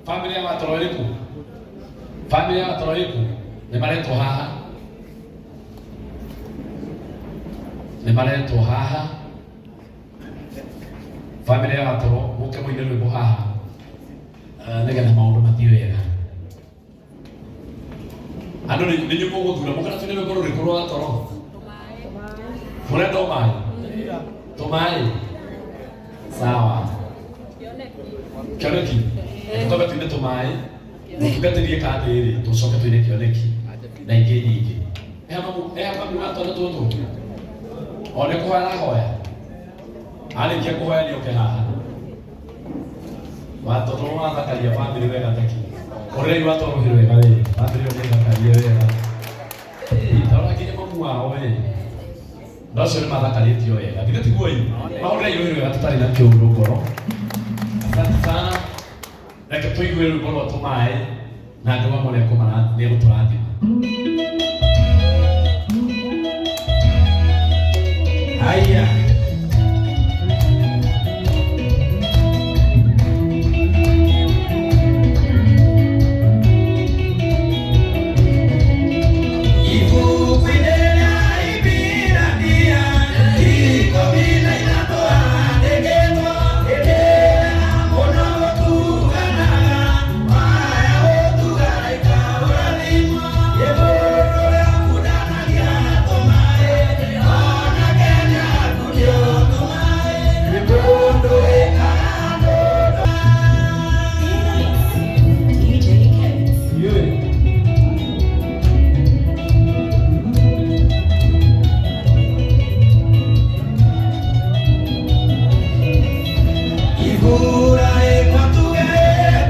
Family ya Watoro ĩrĩkũ? Family ya Watoro ĩrĩkũ? Nĩ maretwo haha, nĩ maretwo haha. Family ya Watoro mũke mũine rwĩmbo haha, nĩgetha maũndũ mathiĩ wega. Andũ nĩ inyuĩ mũgũthura mũkana tũine rwĩmbo rũrĩkũ rwa Watoro. Mũrenda o maĩ tũmaĩ, sawa. Kĩoneki tũkambe tuine tũmaĩ, mũtungatĩrie kandi rĩ, tũcoke tuine kĩoneki na ingĩ nyingĩ. Eha mamu wa twana tũtũ o nĩ kũhoya arahoya, arĩkia kũhoya nĩ oke haha. Watoto wathakaria bamĩrĩ wega taki ũrĩrai watoro rũhĩ rwega we bamĩrĩ ĩyo nĩ thakarie wega. Tarora nginya mamu wao we na acio nĩ mathakarĩtio wega, githĩ tiguo? Ii mahũrĩrai rũhĩ rwega tũtarĩ na kĩũndũ ngoro. Asante sana. Reke tũigue rwĩmbo rwa tũmaĩ na andũ amwe nĩ egũtũrathima. Haya. Ibuku-inĩ rĩa Iburania 13 handĩkĩtwo, hĩndĩ ĩrĩa mũno gũtuganaga, waya gũtuga ikaũrathimwo. Nĩ mũndũ ũrĩa ũkundanagia tũmaĩ, onake nĩakundio tũmaĩ. Nĩ mũndũ wĩkaga ndũndũ. DJ Kevin. Ibura ĩkwatuge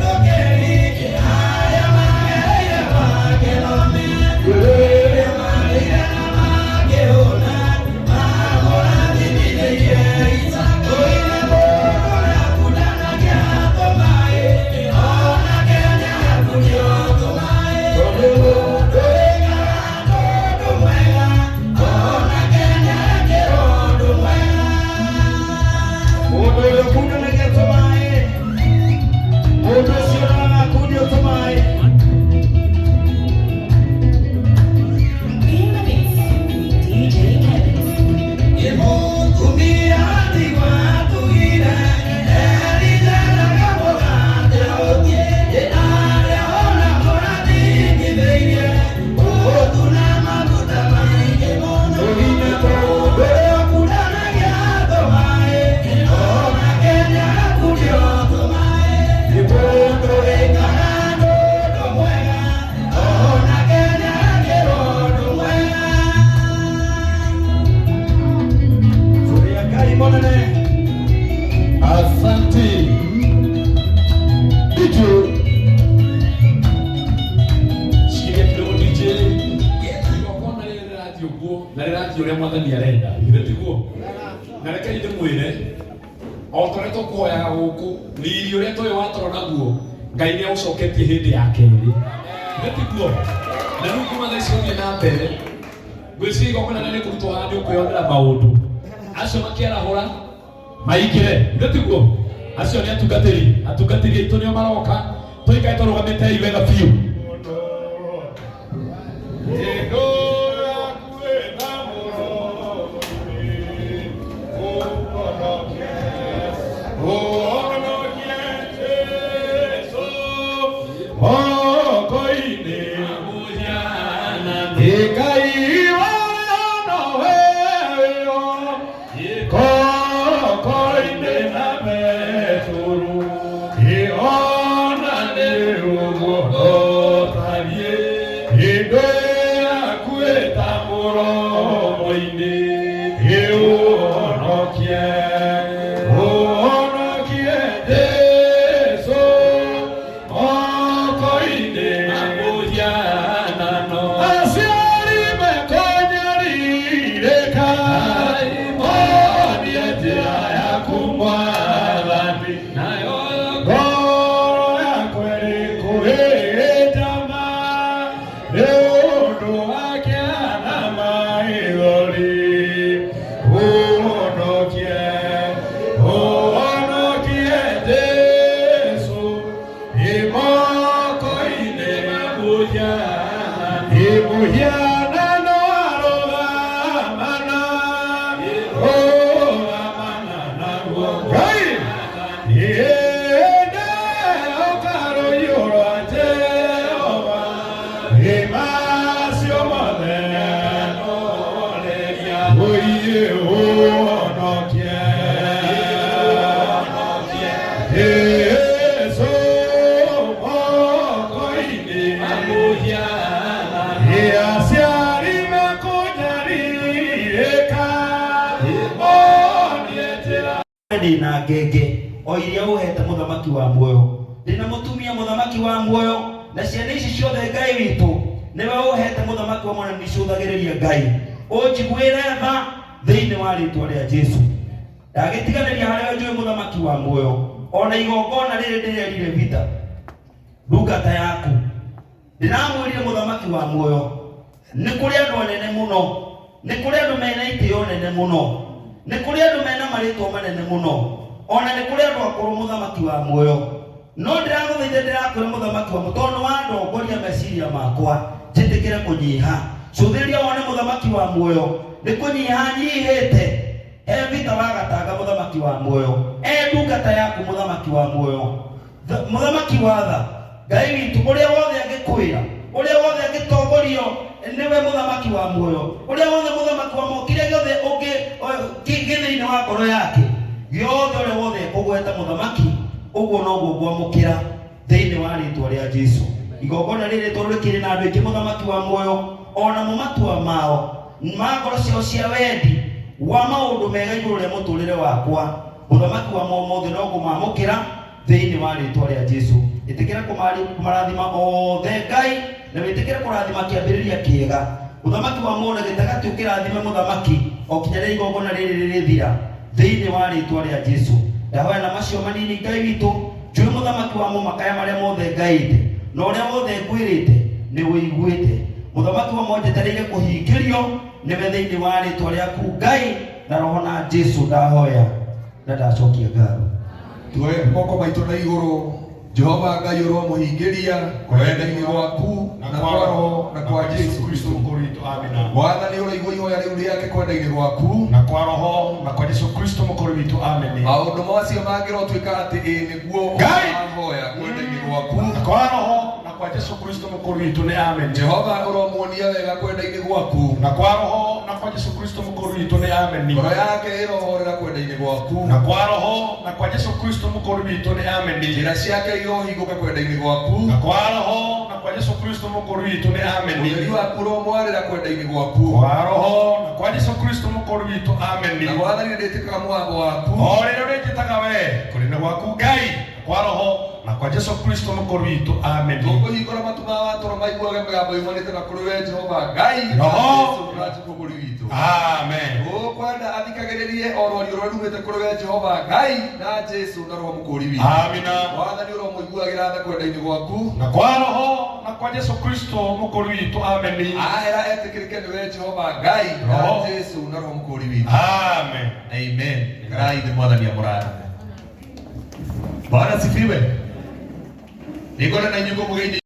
tũkeri arĩa magereire makĩrome, rĩrĩa marĩire na makĩhũna, mamũrathimithĩrie Isaaka. Ũine mũndũ ũrĩa ũkundanagia tũmaĩ, onake nĩakundio tũmaĩ. Tondũ mũndũ wĩkaga ũndũ mwega, onake nĩekĩrwo ũndũ mwega. Mũndũ ũrĩa ũkundanagia tũmaĩ, mũndũ ũcio ndagakundio tũmaĩ. In the mix, DJ Kevin. Mũtumia ndigwa atugire, erindanaga mũgate ũthiĩ, arĩa ona mũrathimithĩirie, ũtu na maguta maingĩ mũno. Ũhine mũndũ ũrĩa ũkundanagia tũmaĩ, onake nĩakundio tũmaĩ. Nĩ mũndũ wĩkaga ũndũ mwega, onake nĩekĩrwo ũndũ mwega. Suria Ngai mũnene. Asante. DJ. Shikilia kidogo DJ. Igongona rĩrĩ rĩrathiĩ ũguo na rĩrathiĩ ũrĩa mwathani arenda, githĩ tiguo? Na reke ndĩmwĩre o ta ũrĩa tũkũhoyaga gũkũ, riri ũrĩa tũĩ watoro naguo Ngai nĩ aũcoketie hĩndĩ ya kerĩ, githĩ tiguo? Na rĩu kuma thaa ici gũthiĩ na mbere, ngwĩciria igongona rĩrĩ kũrutwo haha nĩ ũkwĩyonera maũndũ acio makĩarahũra maingĩre, githĩ tiguo? Acio nĩ atungatĩri aitũ nĩo maroka. Tũikare tũrũgamĩte wega biũ. Ĩndũ yaku ĩna mũrũri, ũhonokie, ũhonokie Jesũ, moko-inĩ. Ngai warĩa nowe wĩo, goko-inĩ na Betũrũ, ĩona nĩ ũguo ndotariĩ, hĩndĩ yaku ĩta mũromo-inĩ, ĩũhonokie, ũhonokie Jesũ, moko-inĩ. Mũhianano arũgamana, rũgamana naguo Ngai. Ĩndĩ ũkarũiyũrwa Jehova, ĩ macio mothe ũiye ũhonokie. Jesũ moko-inĩ aciari mekũnyarirĩka, monie njĩra. Ndĩna ngenge o iria ũhete mũthamaki wa muoyo, ndĩna mũtumia mũthamaki wa muoyo, na ciana ici ciothe Ngai witũ nĩwe ũhete mũthamaki wa muoyo, na nicũthagĩrĩria Ngai ũnjiguĩre tha thĩinĩ wa rĩtwa rĩa Jesu. Ndagĩtiganĩria harĩa njũĩ mũthamaki wa muoyo, ona igongona rĩrĩ ndĩrerire vita ndungata yaku, ndĩramwĩrire mũthamaki wa muoyo, nĩ kũrĩ andũ anene mũno, nĩ kũrĩ andũ mena itĩo nene mũno, nĩ kũrĩ andũ mena marĩtwa manene mũno, ona nĩ kũrĩ andũ akũrũ mũthamaki wa muoyo, no ndĩragũthaitha ndĩrakwĩra mũthamaki wa muoyo, tondũ wandongoria meciria makwa njĩtĩkĩre kũnyiha. Cũthĩrĩria wone mũthamaki wa muoyo nĩ kũnyiha nyihĩte he vita wa gatanga mũthamaki wa muoyo, e ndungata yaku mũthamaki wa muoyo, mũthamaki wa tha Ngai witũ, ũrĩa wothe angĩkwĩra, ũrĩa wothe angĩtongorio nĩwe mũthamaki wa muoyo, ũrĩa wothe mũthamaki wa muoyo, kĩrĩa gĩothe ũngĩ gĩ thĩinĩ wa ngoro yake gĩothe, ũrĩa wothe ekũgweta mũthamaki, ũguo noguo ngwamũkĩra thĩinĩ wa rĩtwa rĩa Jesu. Igongona rĩrĩ tondũ rĩkĩrĩ na andũ aingĩ mũthamaki wa muoyo, ona mo matua mao ma ngoro ciao cia wendi wa maũndũ mega igũrũ rĩa mũtũrĩre wakwa, mũthamaki wa muoyo mothe no ngũmamũkĩra thĩinĩ wa rĩtwa rĩa Jesu. Ĩtĩkĩra kũmarathima othe Ngai, na wĩtĩkĩre kũrathima kĩambĩrĩria kĩega mũthamaki wa muoyo, na gĩtagatĩ ũkĩrathime mũthamaki o kinya rĩrĩa igongona rĩrĩ rĩrĩthira thĩinĩ wa rĩtwa rĩa Jesu. Ndahoya na macio manini Ngai witũ, njũĩ mũthamaki wa mũmakaya marĩa mothe ngaĩte na ũrĩa wothe ngwĩrĩte nĩ ũiguĩte. Mũthamaki wa muoyo njetereire kũhingĩrio nĩwe thĩinĩ wa rĩtwa rĩaku Ngai na roho na Jesu, ndahoya na ndacokia ngatho. Tuoe moko maitũ na igũrũ. Jehova Ngai, ũromũhingĩria kwenda-inĩ gwaku na kwa roho na kwa Jesu Kristo mũkũrũ witũ, amina. Mwathani, ũraigua ihoya rĩu rĩake kwenda-inĩ gwaku na kwa roho na kwa Jesu Kristo mũkũrũ witũ, amen. Maũndũ macio mangĩrotuĩka atĩ ĩĩ nĩguo Ngai! ũrahoya kwenda-inĩ gwaku, na kwa roho na kwa Jesu Kristo mũkũrũ witũ nĩ amen. Jehova, ũromuonia wega kwenda-inĩ gwaku, Na kwa roho na kwa Jesu Kristo mũkũrũ witũ nĩ amen. Ngoro yake ĩrohorera kwenda-inĩ gwaku, Na kwa roho na kwa Jesu Kristo mũkũrũ witũ nĩ amen. Njĩra ciake irohingũka kwenda-inĩ gwaku, Na kwa roho na kwa Jesu Kristo mũkũrũ witũ nĩ amen. Ũtheri waku ũromwarĩra kwenda-inĩ gwaku, Kwa roho na kwa Jesu Kristo mũkũrũ witũ, amen. Na Mwathani, nĩndĩtĩkaga mũgambo waku, O rĩrĩa ũrĩnjĩtaga we kũrĩ na gwaku Ngai, kwa roho na kwa Jesu Kristo mũkũrũ witũ, amen. Tũkũhingũra matu ma watũro maiguage mĩgambo yumanĩte na kũrĩ we Jehova Ngai na Roho. Jesũ na Jesu mũkũri witũ. Amen. Ũkwenda athikagĩrĩrie o rwario rũrĩa rumĩte kũrĩ we Jehova Ngai na Jesũ na Roho mũkũri witũ. Amina. Mwathani, ũromũiguagĩra tha kwenda-inĩ gwaku, Na kwa roho na kwa Jesu Kristo mũkũrũ witũ, amen. Ahera etĩkĩrĩke nĩ we Jehova Ngai na Roho. Jesũ na Roho mũkũri witũ. Amen. Amen. Karai thĩ, Mwathani amũrathime. Bwana sifiwe. Nĩngona na inyuĩ ngũmũgeithia.